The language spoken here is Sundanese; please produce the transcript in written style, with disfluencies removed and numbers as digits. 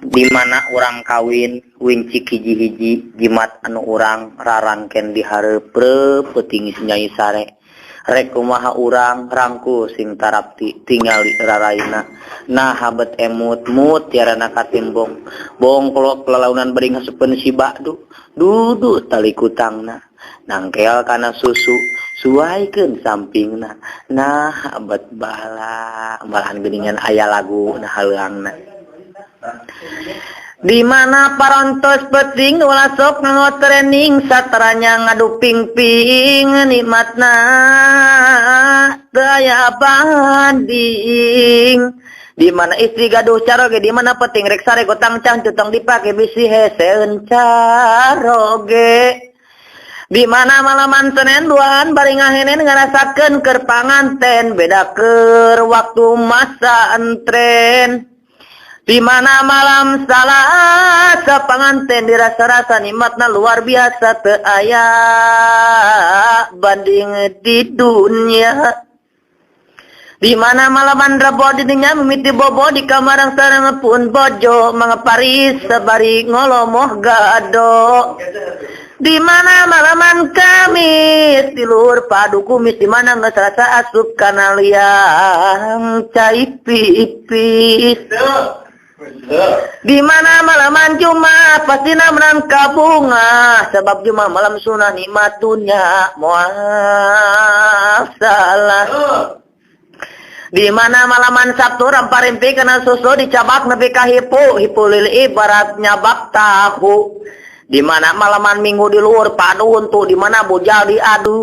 Di mana urang kawin winci hiji-hiji jimat anu urang rarangken di hareup peuting nyai sare. Rek kumaha urang rangkul sing tarapti tingali raraina. Nah bet emut mut tiarana katimbong. Bongklok lalaunan bari ngasupeun si badu. Dudu tali kutangna. Nangkel kana susu suaikeun sampingna. Nah bet bala malahan geuningan aya lagu nah haleangna. Di mana parontos penting ulah sok nganggo training satranya ngadu ping-ping nikmatna teu aya banding. Di mana istri gaduh caroge di mana penting rek sare gotang cangcut tong dipake bisi heseun caroge. Di mana malaman Senin duaan bari ngahenen ngarasakeun keur panganten beda keur waktu masa antren. Di mana malam Salasa panganten dirasa-rasa nikmatna luar biasa teu aya banding di dunia. Di mana malaman Rebo didinya mimiti bobo di kamarang sareng pun bojo mangaparis sabari ngolomoh gado. Di mana malaman Kamis di luhur padu kumis di mana geus rasa asup kana liang cai pipis. Di mana malaman Jumat pasti menang kabunga sebab Jumat malam sunah nikmat dunya moal salah. Di mana malaman Sabtu ramparimpi kana susu dicabak nepi ka hipu hipu lili ibarat nyabak tahu. Di mana malaman Minggu di luhur padu untuk di mana bujal diadu.